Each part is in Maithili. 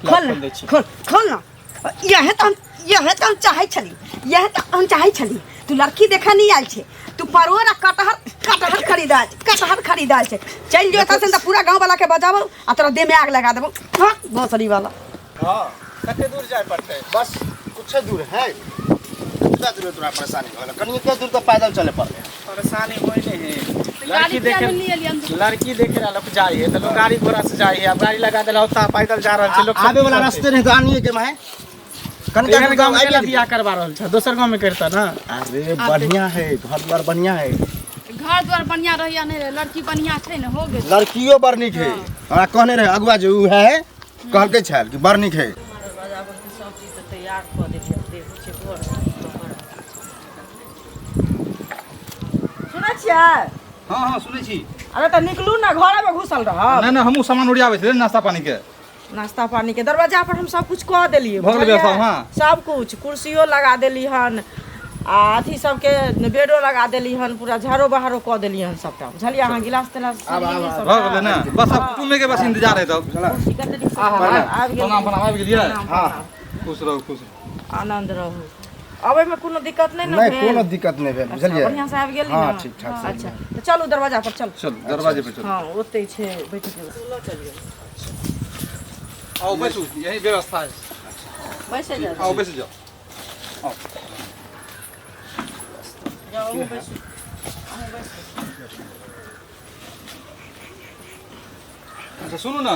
खोल खोल ना दै छी। खोल खोल ना। यह तऽ हम यह तऽ हम चाहै छली, यह तऽ हम चाहै छली। तू लड़की देखऽ नहीं आयल छै, तू परोड़ आ कटहर कटहर खरीदा कटहर खरीदाल छै। चलि जो एतऽ से, तऽ पूरा गाँव वाला के बजाबो आ तोरा देह में आग लगा देबो। हाँ भोसड़ी वाला। हाँ। कते दूर जाय पड़तै? बस कुछ दूर है। कितना दूर तोरा परेशानी भऽ गेल? कनिके दूर तऽ पैदल चले पड़लै। परेशानी होय नहीं है। गाड़ी लड़की किया देखे नहीं एलियै? लड़की देखे ला लोग जाय है तऽ लोग गाड़ी घोड़ा से जाय है। आब गाड़ी लगा देला होता, पैदल जा रहल छै लोग सब। आबे वाला की करतै? रास्ते नहीं तो आनिए के माहे कनिका एहन दूर गाँव में आबि केला गेलियै। बियाह करवा रहल छै? दोसर गाँव में करता ना। अरे बढ़िया है, घर द्वार बढ़िया है। घर द्वार बढ़िया रही या नहीं रहे, लड़की बढ़िया छै ने, हो गेल। लड़कियो बड़ नीक है। हमरा कहने रहे अगुआ जे उ है, कहलकै छल कि बड़ नीक है। दरवाजा पर सब चीज तऽ तैयार कऽ देलियै, देखै छियै घर। सुनै छियै? हाँ, सुनै छी। अरे तऽ निकलू ने, घरेमे घुसल रहब? नहि नहि, हमहूँ सामान ओरियाबै छलियै नाश्ता पानी के। नाश्ता पानी के दरवाजा पर हम सब कुछ कऽ देलियै। भऽ गेलै व्यवस्था? हाँ। सब कुछ, कुर्सियो लगा देली हन आ अथी सबके बेडो लगा देली हन, पूरा झाड़ो बहारो कऽ देली हन सबटा, बुझलियै अहाँ? गिलास तिलास आब, आब, आब। भऽ गेलै ने? बस आब कुटुम्बे के बस इंतजार है तब। कुर्सी कते नीक से आबि गेल। प्रणाम, प्रणाम। आबि गेलियै? हाँ। खुश रहू, खुश रहू। आनंद रहू। अबैमे कोनो दिक्कत नहि ने नहि। भेल? कोनो दिक्कत नहि भेल। अच्छा, बुझलियै? बढ़िआँ से आबि गेली हाँ, ने? ठीक ठाक से। अच्छा, तऽ चलू, दरवाजा पर चलू। चलू, दरवाजे पे चलू। हाँ, ओतै छै बैठ के। चलियौ। आओ, बैसू, यही व्यवस्था है। बैसे जाउ। आओ, बैस जाओ। जाउ, अहूँ बैसू, अहूँ बैसू। अच्छा सुनू ने,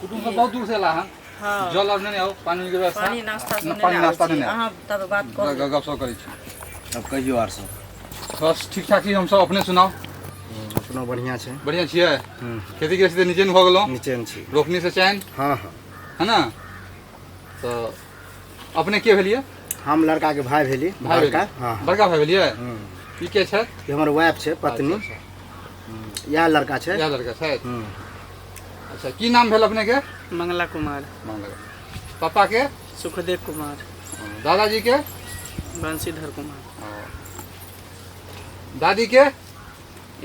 कुटुम्ब सब बहुत दूर से एला हन। हाँ। जल आर नहि आओ, पानी के व्यवस्था। पानी नाश्ता सब। पानी नाश्ता नहि नहि। अहाँ तब बात करू। गप सप करै छी। अब कहियौ आर सब। बस ठीक ठाक छी हमसब, अपने सुनाउ। अपनो बढ़िया छै। बढ़िआँ छियै? खेती गृहस्थी तऽ नीचे भऽ गेलहुँ? निचेन छी। रोपनी से चैन? हाँ। है ना? तऽ अपने के भेलियै? हम लड़का के भाई भेली। भाई? बड़का। भेलियै? हाँ। बड़का भाई भेलियै? हम्म। ई के छै? ई हमर वाइफ छै, पत्नी। अच्छा, अच्छा। इएह लड़का छै। इएह लड़का छै? हम्म। अच्छा, की नाम भेल अपने के? मंगला कुमार। मंगला। पापा के? सुखदेव कुमार। दादाजी के? बंशीधर कुमार। दादी के?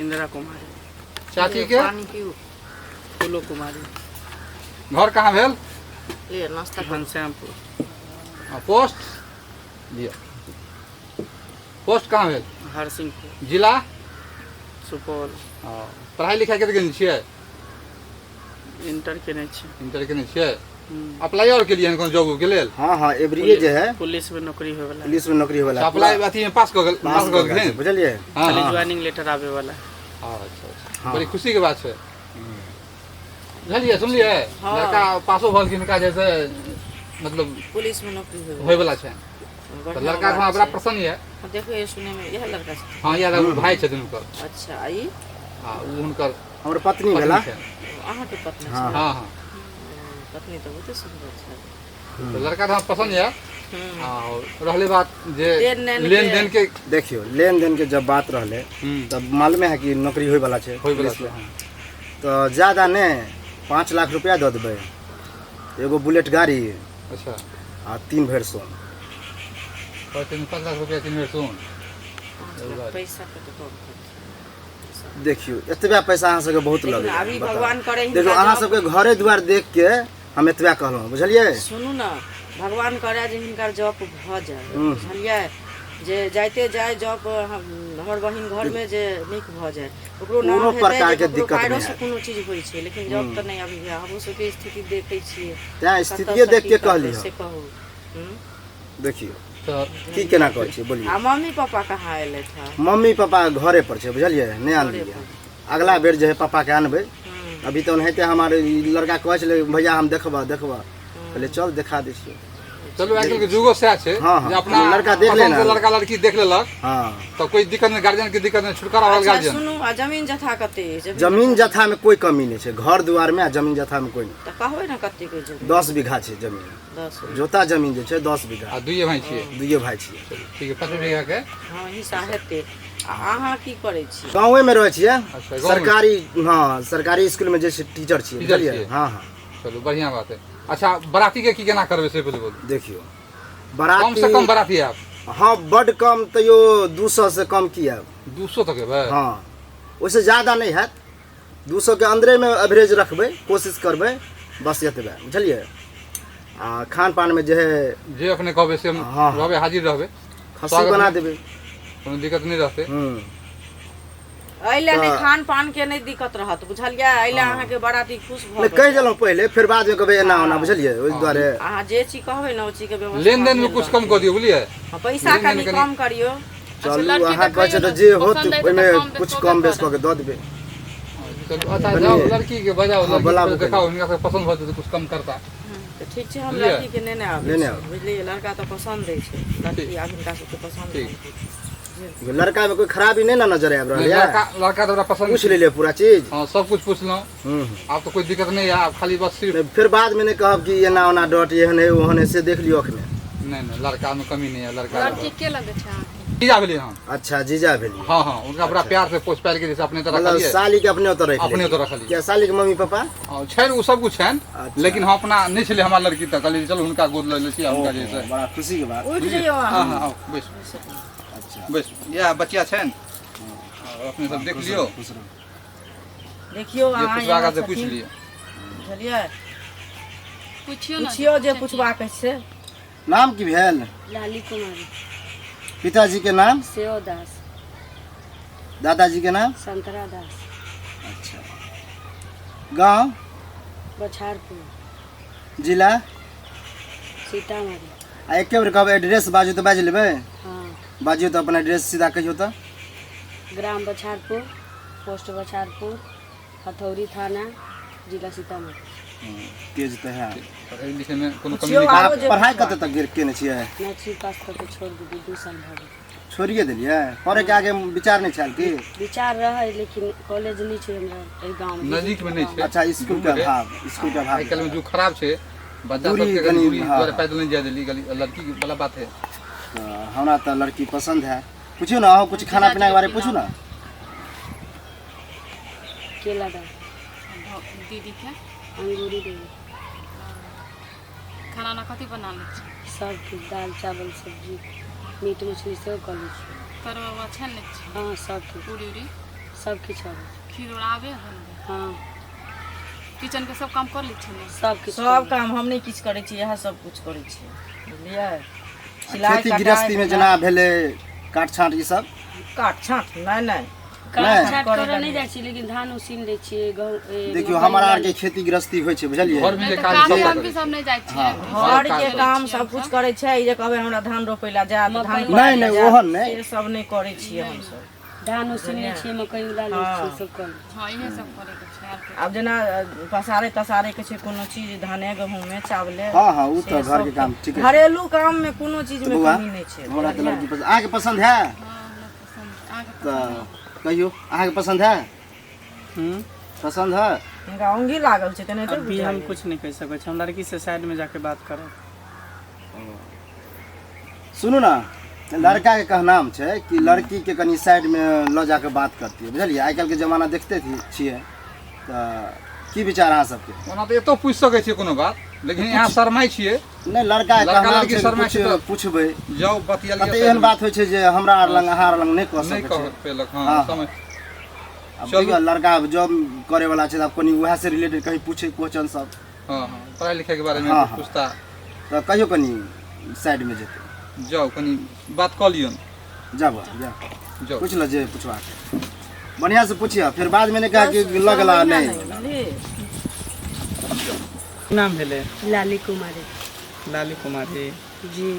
इंदिरा कुमारी। चाची के? पानी पीऊ। फूलो कुमारी। घर कहाँ भेल? ले नाश्ता करू। घनश्यामपुर। पोस्ट लिअ। पोस्ट कहाँ भेल? हरसिंहपुर। जिला? सुपौल। पढ़ाई लिखाई कते केने छियै? इंटर केने छी। इंटर केने छियै? अप्लाई और केलियै हन कोनो जॉब के लेल? हाँ, एबरिए जे है पुलिस में नौकरी होय वाला। पुलिस में नौकरी होला। अप्लाई अथी में पास कऽ गेल? पास कऽ गेल? बुझलियै? हाँ। खाली हाँ। ज्वाइनिंग लेटर आबे वाला है। अच्छा। हाँ। बड़ी खुशी के बात छै, बुझलियै? सुनलियै? हाँ। लड़का पासो भऽ गेलखिन, हुनका जैसे मतलब पुलिस में नौकरी होय। होय वाला छै तऽ लड़का हमरा बड़ा प्रसन्न यऽ। देखिए, सुने में इएह लड़का छै? हाँ, इएह भाई छथिन हुनकर। अच्छा, आ ई? आ ओ हुनकर हमर पत्नी भेला। पत्नी छनि। अहाँके पत्नी? हाँ। छै? हाँ। पत्नी तऽ बहुते सुन्दर छै। तऽ लड़का तऽ हमरा पसन्द यऽ। आ रहले बात जे लेन देन के- लेन देन के। देखियौ, लेन देन के जब बात रहले तब मालूमे है कि नौकरी होय वाला छै होय वाला पुलिस छै में। हाँ। तऽ ज्यादा नहि, 5 लाख रुपया दऽ देबै, एगो बुलेट गाड़ी आ 3 भरि सोन। 5 लाख रुपया, 3 बेर सोन। 5 लाख पैसा के तऽ कम करथिन। देखियौ, एतबे पैसा अहाँ सबके बहुत लेकिन लगैए, अभी बताउ। भगवान करे देखियौ, हिनका अहाँ जॉब- सबके घरे दुआर देख के हम एतबे कहलहुँ, बुझलियै? सुनू ने, भगवान करे जे हिनकर जॉब भऽ जाय, बुझलियै? जे जाइते जाय जॉब हमर बहिन घरमे जे नीक भऽ जाय, ओकरो नाम कोनो हेतै प्रकार जे के ककरो दिक्कत कायरो नहि से हैत। कोनो चीज होइ छै, लेकिन जॉब तऽ नहि अभी भेल। हमरो सबके स्थिति देखै छियै। तेँ स्थितिए कतऽसँ देख की के करबै कहली से हँ। कहू, हूँ? देखियौ, तऽ की केना कहै छियै, बोलिए। आ मम्मी पापा कहाँ एलथि हँ? मम्मी पापा घरे पर छै, बुझलियै? नहि आनलियै। घरे। अगला बेर जे है पापा के आनबै। अभी तऽ ओनाहिते हमार ई लड़का कहै छलै, भैया हम देखबऽ देखबऽ। कहलियै, चल देखा दै छियै। चलू, आइ काल्हि के जुगो सएह छै हाँ। जे अपना लड़का देख पसंद लेना। से लड़का लड़की देख लेलक तऽ कोई दिक्कत नहि, गार्जियन के दिक्कत नहि, छुटकारा भऽ गेल अच्छा। गार्जियन। सुनू, आ जमीन जथा कते अछि? जमीन जथा में कोई कमी नहीं छै, घर दुआर में आ जमीन जथा में कोई नहीं। तऽ कहबै ने कते के जमीन। 10 बीघा छै जमीन। 10? जोता जमीन जे छै 10 बीघा। आ दुइये भाई छियै? दुइये भाई छियै। चलू ठीक है, 5 बीघा के। हँ, हिस्सा हेतै। आ अहाँ की करै छी? गाँवे में रहै छियै। अच्छा, गाँवमे। सरकारी, हाँ, सरकारी स्कूल में जे छै टीचर छियै। टीचर बुझलियै? छियै? हाँ। चलू, बढ़िआँ बात है। अच्छा, बराती के की केना करबै से पहिले बोलू। देखियौ, कम बराती से कम बराती आयब? हाँ, बड कम तैयो 200 से कम की आयब। 200 तक एबै? हाँ, ओहिसँ ज्यादा नहि हैत। 200 के अन्दरेमे एवरेज रखबै, कोशिश करबै, बस एतबे, बुझलियै? आ खान पानमे जे है जे अपने कहबै से हम हाँ। रहबै, हाजिर रहबै। खस्सी स्वागत बना है। देबै। कोनो दिक्कत नहि रहतै। हूँ। एहि लए नहि तऽ- खान पान के नहि दिक्कत रहत, बुझलियै? एहि लए अहाँके बराती खुश भऽ नहि कहि जेतै। देलहुँ पहिले, फेर बादमे कहबै एना ओना, बुझलियै? ओहि दुआरे अहाँ जे चीज कहबै ने, ओ चीज के व्यवस्था लेन देन में भेल कुछ कम कऽ दियौ, बुझलियै? रहत। पैसा लेनदेन कनि कनि- कम करियौ। चलू, लड़की अहाँ कहै देखैयौ छियै तऽ ने, जे होत पसन्द हेतै ओहिमे तऽ कम बेस कुछ कऽ कम बेस देब। कऽ के दऽ देबै। चलू, अच्छा कनि- जाउ, लड़की के बजाउ। हाँ, लड़की बोलाबू के देखाउ, कनि। हिनका सब पसंद भऽ जेतै, कुछ कम करता। तऽ ठीक छै, हम बुझलियै? लड़की के नेने आबै नेने छी। आउ। बुझलियै? लड़का तऽ पसन्द अछि, लड़की आब हिनका सबके पसन्द ठीक। भऽ लड़का में कोई खराबी नहीं ना नजर आबि रहल नहीं, यऽ? लड़का लड़का तऽ बड़ा पसंद। पूछ लेलियै पूरा चीज? हाँ, सब कुछ पूछलहुँ। हूँ। आब तऽ कोई दिक्कत नहीं है, आब खाली बस सिर्फ नहि, फेर बाद में नहि कहब कि एना ओना डट एहन है ओहन है, से देख लियौ अखने। नहीं नहीं, लड़का में कमी नहीं है, लड़का लड़की के लगे छै अहाँके? जीजा भेलियै हम। अच्छा, जीजा भेलियै। हाँ हाँ, उनका बड़ा प्यार से पोस पाल के जैसे अपने तरह मतलब रखलियै। साली के अपने ओतऽ रखि अपने ओतऽ लेलियै। रखलियै। किया, साली के मम्मी पापा? हाँ, छनि, ओ सब कुछ छनि। अच्छा। लेकिन हम अपना नहि छलै हमरा लड़की, तऽ कहलियै चलू हुनका गोद लऽ लै छी आ हुनका जे छै। बड़ा खुशी के बात। उठि जइयौ हाँ अहाँ। हाँ, आउ बैसू। अच्छा। बैसू, इएह बचिया छनि और अपने सब देख लियौ। खुश रहू। देखियौ जे अहाँ पुछबाक यहाँ से पूछि छथिन, लिअ। बुझलियै? पुछियौ ने। पुछियौ जे पुछबाक अछि से। नाम की भेल? लाली कुमारी। पिताजी के नाम? सेहो दास। दादाजी के नाम? संतरा दास। अच्छा, गाँव? बछारपुर। जिला? सीतामढ़ी। आ एके बेर कहबै एड्रेस बाजू तऽ बाजि लेबै? हाँ। बाजियौ तऽ, अपन एड्रेस सीधा कहियौ तऽ। ग्राम बछारपुर, पोस्ट बछारपुर, हथौड़ी थाना, जिला सीतामढ़ी। तेज तऽ है। पढ़ाइ लिखाइमे कोनो कमी पुछियौ नहि। आरो जे पढ़ाइ कतऽ तक गेल केने छियै? मैट्रिक पास कऽ के छोड़ देली, 2 साल भऽ गेल। छोड़िए देलियै? पढ़ैके आगे विचार नहि छल की? विचार रहै, लेकिन कॉलेज नहि छै हमरा एहि गाँवमे। नजदीकमे नहि छै। अच्छा, स्कूल के अभाव, स्कूल के अभाव। आइ काल्हिमे जुग खराब छै, बच्चा दूरी सबके कनि, दूरी हाँ। दुआरे पैदल नहि जाय देली गली, लड़की वाला बात है। तऽ हमरा तऽ लड़की पसन्द है। पूछियौ ने अहाँ कुछ खाना पीना के बारे में पूछू ना। केला दा। दीदीके अंगूरी देवी। खाना उना कथी बना लै छी? सब किछु, दालि चावल सब्जी, मीट मछली सेहो कऽ लै छी। तरुआ उरुआ छानि लै छी? हाँ, सब किछु। पूरी उरी? सब किछु अबै छै। खीर उर आबे बनबै? हाँ। किचनके सब काम कर लै छी ने? सब किछु। सब काम हम नहि किछु करै छी, इएह सब किछु करै छियै, बुझलियै? सिलाइ खेती कटाइ, गृहस्थीमे जेना भेलै काट छाँट ई सब? काट छाँट नहि नहि। काट नहि। छाँट करै करऽ लए नहि जाइ छी, लेकिन धान उसीन लै छियै, गहूँ देखियौ, मकइ हमरा उगा आरके लै खेती गृहस्थी होइ छै, बुझलियै? घरमे नहि जे तऽ काज काम सबटा हम करै भी छै। सब नहि जाइ छियै। घर के काज काम सब कुछ करै छै। ई जे कहबै हमरा धान रोपै लए जायत, धान मकइ- कोड़ै नहि, लए नहि, जायत, ओहन नहि। से सब नहि करै छियै हमसब। छी। धान उसीन लै छियै, मकइ उला लै छियै, सब कऽ लै छियै। हँ, इहे सब करैके छै आर किछु। आब जेना पसारे तसारे के छै कोनो चीज, धाने गहूँमे चावले। हँ हँ, ओ से तऽ घर के सब काम ठीके छै। घरेलू काम में कोनो चीज तऽ में बौआ, कमी नहि छै। हमरा तऽ लड़की पसन्द, अहाँके पसन्द है? हँ, हमरा पसन्द, अहाँके तऽ कहियौ, अहाँके पसन्द है? हम्म। पसन्द है? हिनका औंघी लागल छै तेनाहिते। अभी हम बुझाइए। कुछ नहीं कह सकै छी, हम लड़की से साइड में जाके बात करब। सुनू ने, लड़का के कहनाम छै कि लड़की के कनि साइड में लऽ जाके बात करतियै, बुझलियै? आइ काल्हिके जमाना देखते छियै, तऽ की विचार अहाँ सबके? ओना तऽ एतौ पूछि सकै छियै कोनो बात, लेकिन यहाँ शरमाइ छियै। नहि, लड़का के लड़का कहनाम लड़की छै कि शरमाइ कुछ छै तऽ- पूछबै। जाउ बतिया कते एहन बात होइ छै जे हमरा आर लग, अहाँ आर लग नहि कह नहि सकै कह छै। पेलक, हाँ। हाँ। समय आब चलू। देखियौ, लड़का जॉब करे वाला छै, तऽ आब कनि उएह से रिलेटेड कहीं पूछे क्वेश्चन सब। हाँ हाँ, पढ़ाइ लिखाइके बारेमे हाँ, हाँ। पूछता। तऽ कहियौ, कनि साइड में जेतै। जाउ, कनि बात कऽ लियौन। जाब जाउ। जाउ। पूछ ल जे पूछबाक है। बढ़िया से पूछिए, फिर बाद में नहीं कहा कि लगला नहीं। बुझलियै? की नाम भेलै? लाली कुमारी। लाली कुमारी? जी।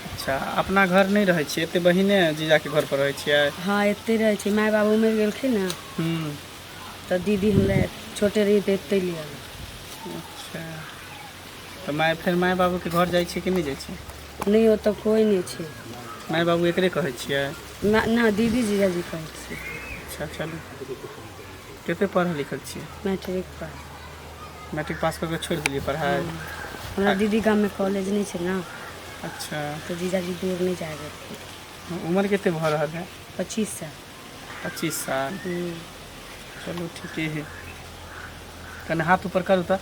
अच्छा, अपना घर नहि रहै छियै एते, बहिने जीजाके घर पर रहै छियै? हाँ, एते रहै छी। माय बाबू मरि गेलखिन ने, तऽ दीदी हमरा छोटे रही तऽ एते लिअ। अच्छा, तऽ माय, फेर माय बाबूके घर जाइ छियै कि नहि जाइ छियै? नहि, ओतऽ कोइ नहि छै। माय बाबू एकरे कहै छियै? ना ना, दीदी जीजाजी कहै छियै। अच्छा, चलू, कते पढ़ल लिखल छियै? Matric pass. मैट्रिक पास कऽ के छोड़ि देलियै पढ़ाइ? हमरा दीदी गाममे कॉलेज नहि छै ने। अच्छा। तऽ जीजाजी दूर नहि जाय देलखिन। उमर कते भऽ रहल है? 25 साल। 25 साल? हम्म। चलू, ठीके है। कने हाथ ऊपर करू तऽ,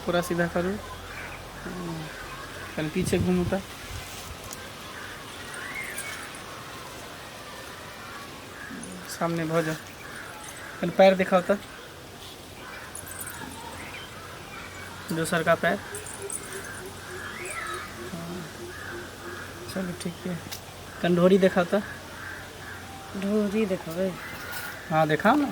पूरा सीधा करू। कनि पीछे घूमू तऽ। सामने भऽ जाउ। कनि पैर देखाउ तऽ। दोसर का पैर। चलू ठीक है। कंढोरी देखाओ तो। ढोरी देखबै? हाँ, देखाओ ना।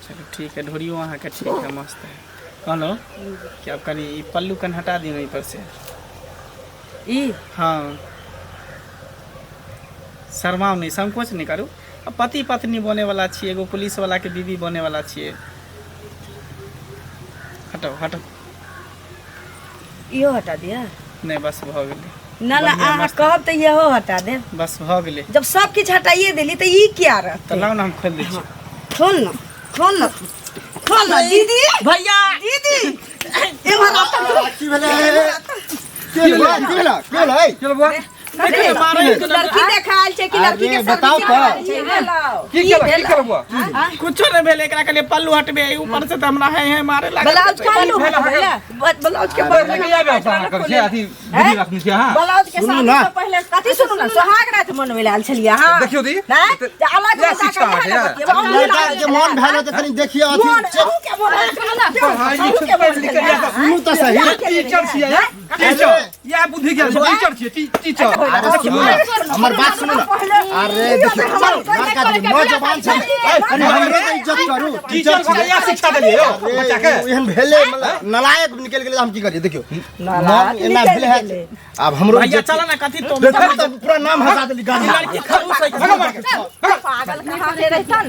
चलो ठीक है, ढोरियो अहाँ के ठीक है, मस्त है। कहलो कि आप कनी ई पल्लू कन हटा दियौ एहि पर से। ई? हाँ, शर्माउ नहीं, संकोच नहीं करू। आ पति पत्नी बने वाला छियै, एगो पुलिस वाला के बीवी बने वाला छियै। हटो हटो। इहो हटा दिया? नहीं, बस भऽ गेलै। ना ना, बढ़िआँ, अहाँ मस्त। कहब तऽ इहो हटा देब। बस भऽ गेलै। जब सब किछु हटाइए देली तऽ ई क्या रहतै? तऽ लाउ ने, हम खोलि दै छी। खोल न, खोल न, खोल न दीदी। भैया। दीदी, एम्हर आ तऽ। की भेलै? की भेलै? की भेलै? की भेलै? चलो बुआ। लड़की देखायल छै कि लड़की के अरे, बताउ सर्विसिंग तऽ। करायल छै? की केलक, की केलक बुआ? कुछो नहि भेलै, एकरा कहलियै पल्लू हटबे, ऊपर से तऽ हमरा है है मारे लागल। ब्लाउज पल्लू हटबै, ब्लाउज के पल्लू। किया व्यवस्था अहाँ करै छियै? अथी बुद्धि रखने छियै अहाँ? ब्लाउज के सुनू शादी ना। से पहिले कथी? सुनू ना, सोहाग रात मनबै लए आयल छलियै अहाँ। देखियौ दी। नहि जे अलग इएह मुद्दा शिक्षा के अहाँके इएह ने यऽ। बतियेबै। अहूँ लड़का के मन भेल तऽ कनि देखियौ अथी। मोन अहूँ के मोन भेल, पढ़ाई अहूँ के मोन लिख भेल। के सुनू तऽ सही। टीचर छियै, टीचर। इएह बुद्धि ज्ञान छै, टीचर छियै, टीचर। अरे सुनू ना, हमर बात सुनू ना। अरे देखियौ, लड़का जे नौजवान छै, कनि हमरो तऽ इज्जत करू। टीचर के इएह शिक्षा देलियै यौ अरे, बच्चा के? एहन भेलै, मतलब नालायक निकलि गेलै, हम की करियै? देखियौ, नाम एना भेलै है, आब हमरो भैया, इज्जत चल ना, कथी तो देखो तऽ पूरा नाम हंसा देली गाड़ी। लड़की खड़ूस है। पागल कहाँ के रहितन?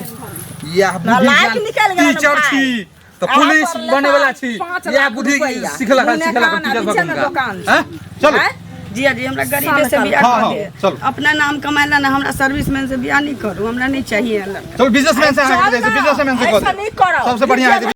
इएह बुद्धि नालायक ज्ञान। निकलि गेल टीचर भाई। छी तऽ अहाँ पुलिस पर बने वाला छी। 5 इएह लाख बुद्धि रुपैआ। सिखलक दुने सिखलक कान आ टीचर बीचेमे भऽ दोकान छै। हैं? चलू। आँय? जिया जी, हमरा गरीबे से बियाह हाँ, कऽ हाँ, दे। चलू। अपना नाम कमाइला ना, हमरा सर्विसमैन से बियाह नहीं करू, हमरा नहीं चाहिए लड़का। चलू, बिजनेसमैन से अहाँके चल ना, बिजनेसमैन से कऽ ऐसा देब। नहीं करब। सबसे बढ़िया हेतै।